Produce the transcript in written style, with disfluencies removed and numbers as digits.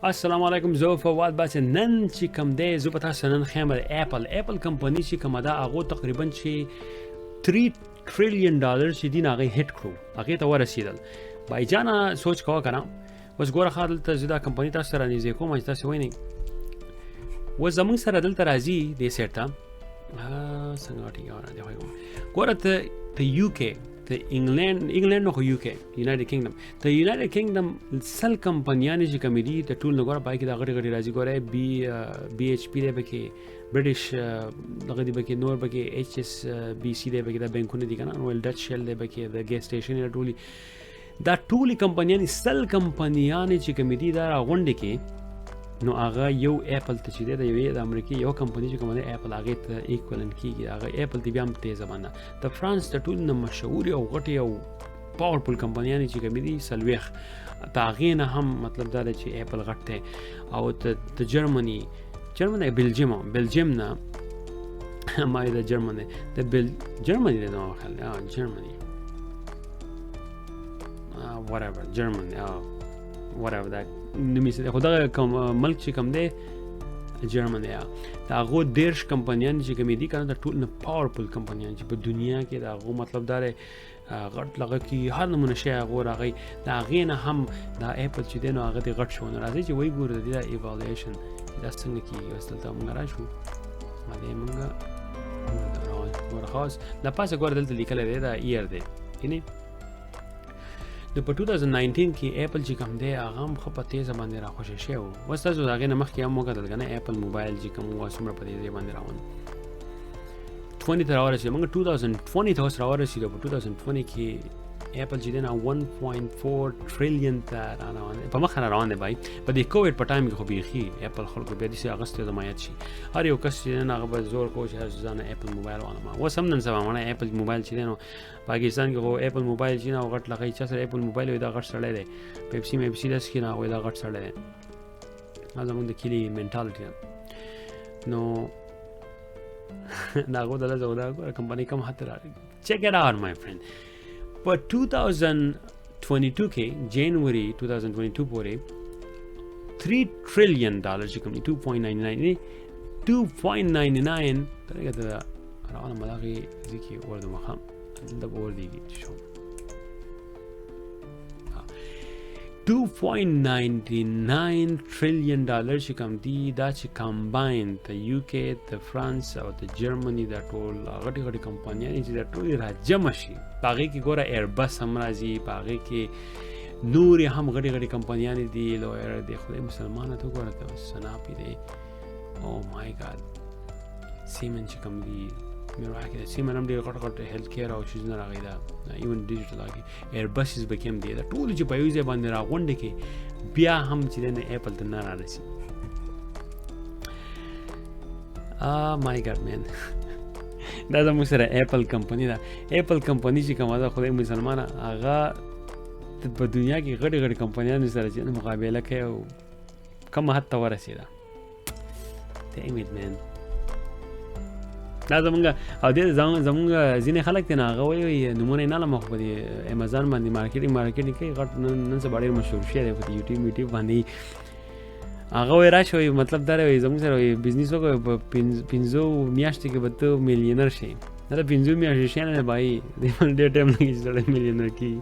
السلام علیکم، زه فواد باچ. نن چې کوم دی، زه په تاسو نن خیم د اپل کمپنی چې کومه ده، هغه تقریبا چې 3 ټریلیون ډالر چې دین هغه هټ کړو، هغه ته ورسېدل. بایجانا سوچ کوه کنه. اوس ګوره ښه، دلته زه دا کمپنی تاسو سره نږدې کوم چې تاسو وینئ. اوس زمونږ سره دلته راځي دې سیټ ته. څنګه ټینګه دی؟ ګوره، ته یو کې ته انګلند نه خو یو کې یونایټډ کینګډم ته، یونایټډ کینګډم 100 کمپنیانې چې کومې دي، ته ټول نه ګوره پای کې دا غټې غټې راځي. ګوره، بي ایچ پي دی پکې، برټش دغه دی پکې، نور پکې ایچ اس بي سي دی پکې، دا بانکونه دي کنه، رویل ډچ شیل دی پکې، د ګیس سټیشن ټولې، دا ټولې کمپنیانې، 100 کمپنیانې چې کومې دي، دا راغونډې کې نو هغه یو اپل ته چې دی، د یوې د امریکې یو کمپنی چې کومه ده اپل، هغې ته equivalent کېږي. هغه اپل ته بیا هم تېزه باندې د فرانس د ټولو نه مشهورې او غټې او powerful کمپنیانې چې کومې دي 40، د هغې نه هم مطلب دا دی چې اپل غټ دی. او د جرمني بلجیم نه، ما یې د جرمني د جرمني دی نو خیال دی، جرمني whatever، جرمني whatever دا نومې څه دی، خو دغه کوم ملک چې کوم دی جرمني، د هغو 30 کمپنیان چې کومې دي که نه، د ټول نه powerful کمپنیان چې په دنیا کې، د هغو مطلب دا دی غټ لغه کې هر نمونه شی هغو راغی، د هغې نه هم دا اپل چې دی نو هغه دی غټ شو. نو راځئ چې وایي ګورو د دې دا evaluation دا څنګه کېږي. اوس دلته مونږ راشو، دې مونږ ګوره خاص د پاسه ګوره، دلته لیکلی دی، دا year دی. یعنی نو په 2019 کې اپل چې کوم دی هغه هم ښه په تیزه باندې راخوشی شوی و. اوس تاسو د هغې نه مخکې هم وکتل که نه، اپل موبایل چې کوم و څومره په تیزۍ باندې روان 20 ته راورسېدو. موږ 2020 ته اوس راورسېدو. په 2020 کې اپل چې دی نه 1.4 ټریلیون ته را روان دی، په مخه را روان دی. بای په دې کوویډ په time کې خو بیخي اپل خلکو بیا داسې اخیستی زمایت شي، هر یو کس چې دی نه هغه به زور کوو چې هر ځانه اپل موبایل واخلم. اوس هم نن سبا مړه اپل موبایل چې دی نو پاکستان کې خو اپل موبایل چې نه غټ لغی، چا سره اپل موبایل وي دا غټ سړی دی، پیپسي میپسي داسې کې نه هغوی دا غټ سړی دی. دا زموږ د کلي mentality ده. نو دا هغو دله زه دا ګوره کمپنۍ کوم حد ته راغلې. Check it out my friend. په 2022 کې، جنوري 2022 پورې 3 ټریلیون ډالر چې کوم دی، 2.99، 2.99 طریقه ته روانه ملاغې ځکه ور د مخام دلته به ور دیږي شو 2.99 ټریلیون ډالر چې کوم دی، دا چې combine د یو کې، د فرانس او د جرمني دا ټول غټې غټې کمپنیانې چې دا ټولې راجمع شي، په هغې کې ګوره ایربس هم راځي، په هغې کې نورې هم غټې غټې کمپنیانې دي. لویر دی، خدای مسلمانه ته ګوره، ته سناپي دی، oh my God، سیمن چې کوم دی میراکي دی، سیمن هم ډېر غټ غټ health care او چیزونه راغی، دا even digital راغی، ایربسز به کې هم دی. دا ټول چې په یو ځای باندې راغونډې کې بیا هم چې دی نه اپل ته نه رارسي. My God man، دا زموږ سره اپل کمپنی ده. اپل کمپنی چې کومه ده، خدای مسلمانه، هغه په دنیا کې غټې غټې کمپنیانو سره چې مقابله کوي او کوم حد ته ورسېده. Damn it man. دا زمونږ او دې زمونږ ځینې خلک دی نه هغه وایي، نومونه یې نه لمه، خو په دې امیزون باندې مارکیټینګ کوي، غټ نن سبا ډېر مشهور شوی دی په دې یوټیوب باندې. هغه وایي راشه، وایي مطلب دا دی، وایي زمونږ سره وایي business وکړه، په 5 میاشتو کې به ته millionaire شې. دا د 5 میاشتو شی نه دی بای، دې باندې ډېر time لګي چې سړی millionaire کېږي.